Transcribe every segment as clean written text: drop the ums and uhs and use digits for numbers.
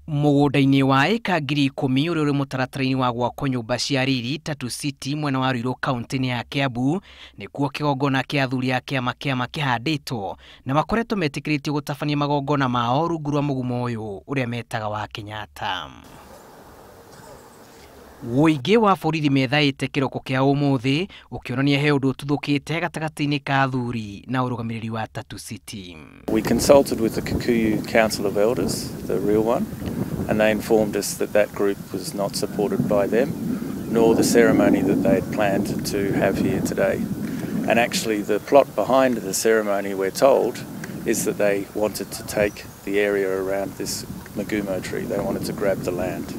Mũgũnda-inĩ wa ĩka 10,000 ũrĩa ũrĩ mũtaratara-inĩ wa gwakwo nyũmba cia riri Tatu City mwena wa Ruiru kaunti-inĩ ya Kiambu nĩkuo kĩgongona kĩa athuri a kĩama kĩama kĩhandĩtwo na makoretwo metĩkĩrĩtio gũtabania magongona mao rungu rwa mũgumo ũyũ ũrĩa metaga wa Kenyatta. Ũingĩ wa borithi methaĩte kĩroko kĩa ũmũthĩ ũkĩonania he ũndũ ũtuthũkĩte gatagatĩ-inĩ ka athuri na ũrũgamĩrĩri wa Tatu City. We consulted with the Kikuyu Council of Elders, the real one, and they informed us that that group was not supported by them, nor the ceremony that they had planned to have here today. And actually the plot behind the ceremony, we're told, is that they wanted to take the area around this Mugumo tree. They wanted to grab the land.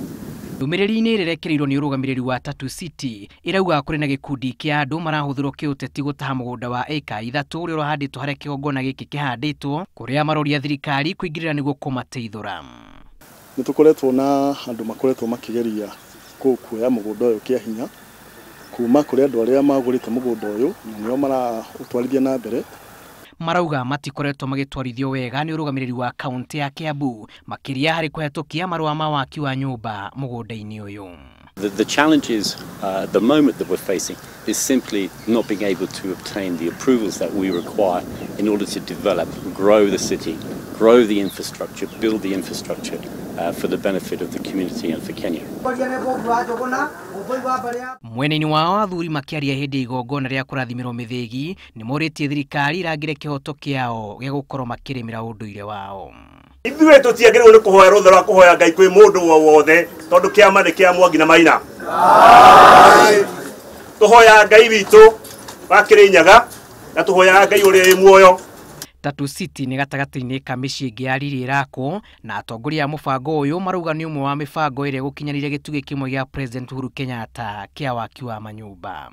Ndũmĩrĩri-inĩ ĩrĩa ĩrekereirio nĩ ũrũgamĩrĩri wa Tatu City ĩrauga kũrĩ na gĩkundi kĩa andũ marahũthĩrwo kĩũteti gũtaha mũgũnda wa ĩka 3 ũrĩa ũrahandĩtwo harĩa kĩgongona gĩkĩ kĩhandĩtwo kũrĩa maroria thirikari kũingĩrĩra nĩguo kũmateithũra. Nĩ tũkoretwo na andũ makoretwo makĩgeria kuoya mũgũnda ũyũ kĩa hinya kuma kũrĩ andũ arĩa magũrĩte mũgũnda ũyũ na nĩo maraũtwarithia na mbere. Marauga matikoretwo magĩtwarithio wega nĩ ũrũgamĩrĩri wa kaunti ya Kiambu makĩria harĩ kũhetũkia marũa ma waki wa nyũmba mũgũnda-inĩ ũyũ. The challenges at the moment that we're facing is simply not being able to obtain the approvals that we require in order to develop, grow the city, grow the infrastructure, build the infrastructure for the benefit of the community and for Kenya. Mwena-inĩ wao athuri makĩaria hĩndĩ igongona rĩa kũrathimĩrwo mĩthĩgi nĩ morĩtie thirikari irangĩre kĩhoto kĩao gĩa gũkorwo makĩrĩmĩra ũndũire wao. Ithuĩ tũtiagĩrĩirwo nĩ kũhoya rũtha rwa kũhoya Ngai kwĩ mũndũ o wothe tondũ kĩama nĩ kĩa Mwangi na Maina. Tũhoyaga Ngai witũ wa Kĩrĩnyaga na tũhoyaga Ngai ũrĩa wĩ muoyo. Tatu City nĩ gatagatĩ-inĩ ka mĩciĩ ĩngĩ ya riri ĩrakwo na atongoria a mũbango ũyũ marauga nĩ ũmwe wa mĩbango ĩrĩa ĩgũkinyanĩria gĩtugĩ kĩmwe gĩa President Uhuru Kenyatta kĩa waki wa manyũmba.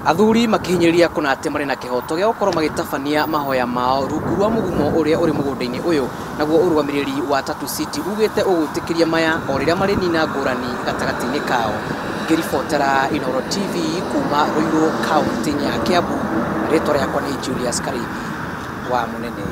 Athuri makĩhinyĩrĩria kũna atĩ marĩ na kĩhoto gĩa gũkorwo magĩtabania mahoya mao rungu rwa mũgumo ũrĩa ũrĩ mũgũnda-inĩ ũyũ naguo ũrũgamĩrĩri wa Tatu City ugĩte ũgwĩtĩkĩria maya o rĩrĩa marĩnina ngũrani gatagatĩ-inĩ kao. Ngĩribotera Inooro TV kuma Ruiru kaunti-inĩ ya Kiambu, rĩtwa rĩakwa nĩ Julius Karithi wa Mũnene.